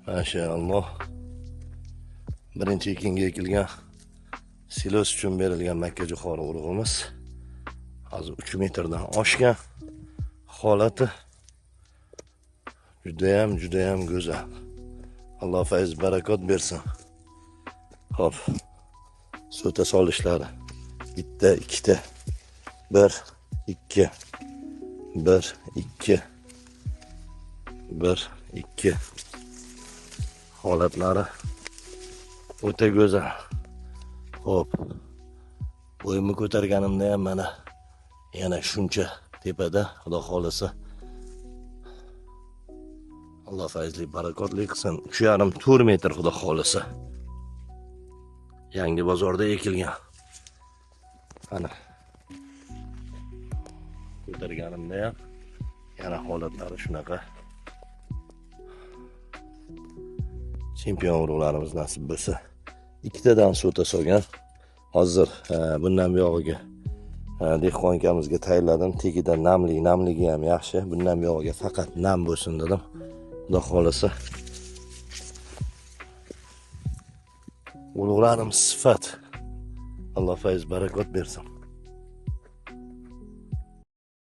Mashalloh. Birinchi ekinga ekilgan silos uchun berilgan makkajo'xori urug'imiz hozir 3 metrdan oshgan holati judayam judayam go'zal. Alloh fayz barakot bersin. Xo'p. So'ta solishlari bitta, ikkita, 1 2 1 2 1 2 holatlari o'ta go'zal. Xo'p. Bo'yimni ko'targanimda ham mana yana shuncha tepada, Xudo xolasa. Alloh fayzli barakotli qilsin. 3,5-4 metr Xudo xolasa. Yangi bozorda ekilgan. Mana ko'targanimda ham yana holatlari shunaqa. Chempion urug'larimiz nasib bo'lsa. Ikkitadan so'ta solgan. Hozir bundan buyog'iga dehqon akamizga tayinladim. Tagida namlik, namligi ham yaxshi. Bundan buyog'iga faqat nam bo'lsin dedim. Xudo xolasa. Urug'larimiz sifat. Alloh fayz barakot bersin.